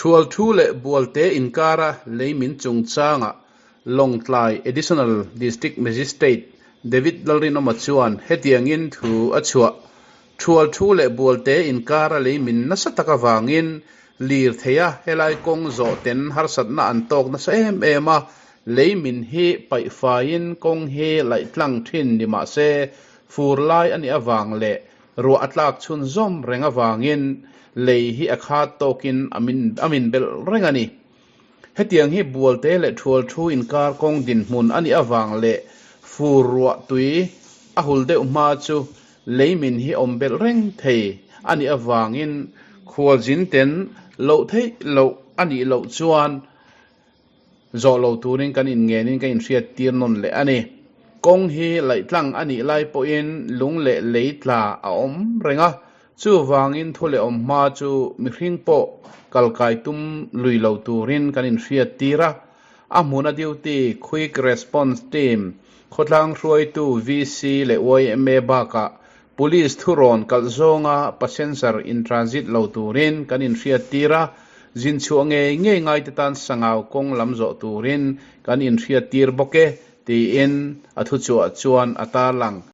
Thualthu leh Bualte inkara leimin chungchangah Lawngtlai Additional District Magistrate David Lalrinawma chuan hetiangin thu a chhuah. Thualthu leh Bualte inkara leimin nasa tak avangin lirtheia helai kawng zawh ten harsatna an tawk nasa em em a, leimin hi paihfaiin kawng hi laih tlang thin ni mah se fur lai a nih avang leh Ruah a tlak chhunzawm reng avangin lei hi a khat tawkin a min a min belh reng a ni. Hetiang hi Bualte leh Thualthu inkar kawng dinhmun a nih avang leh fur ruah tui a hul deuh hma chu lei min hi awm belh reng thei a nih avangin khualzin ten loh theih loh a nih loh chuan Zawh lo turin kan inngenin ka inhriattir nawn leh a ni. Kawng hi laihtlang a nih lai pawhin lung leh lei tla a awm reng a, chuvangin thu leh awm hma chu mihring pawh kalkai tum lui lo turin kan inhriattir a. A hmuna duty, Quick Response Team, khawtlang hruaitu VC leh yma bakah Police thurawn kalh zawnga passenger in transit lo turin kan inhriattir a, zin chhuah ngei ngei ngaite tan sangau kawng lam zawh turin kan inhriattir bawk e, tiin a thuchhuah chuan a tarlang.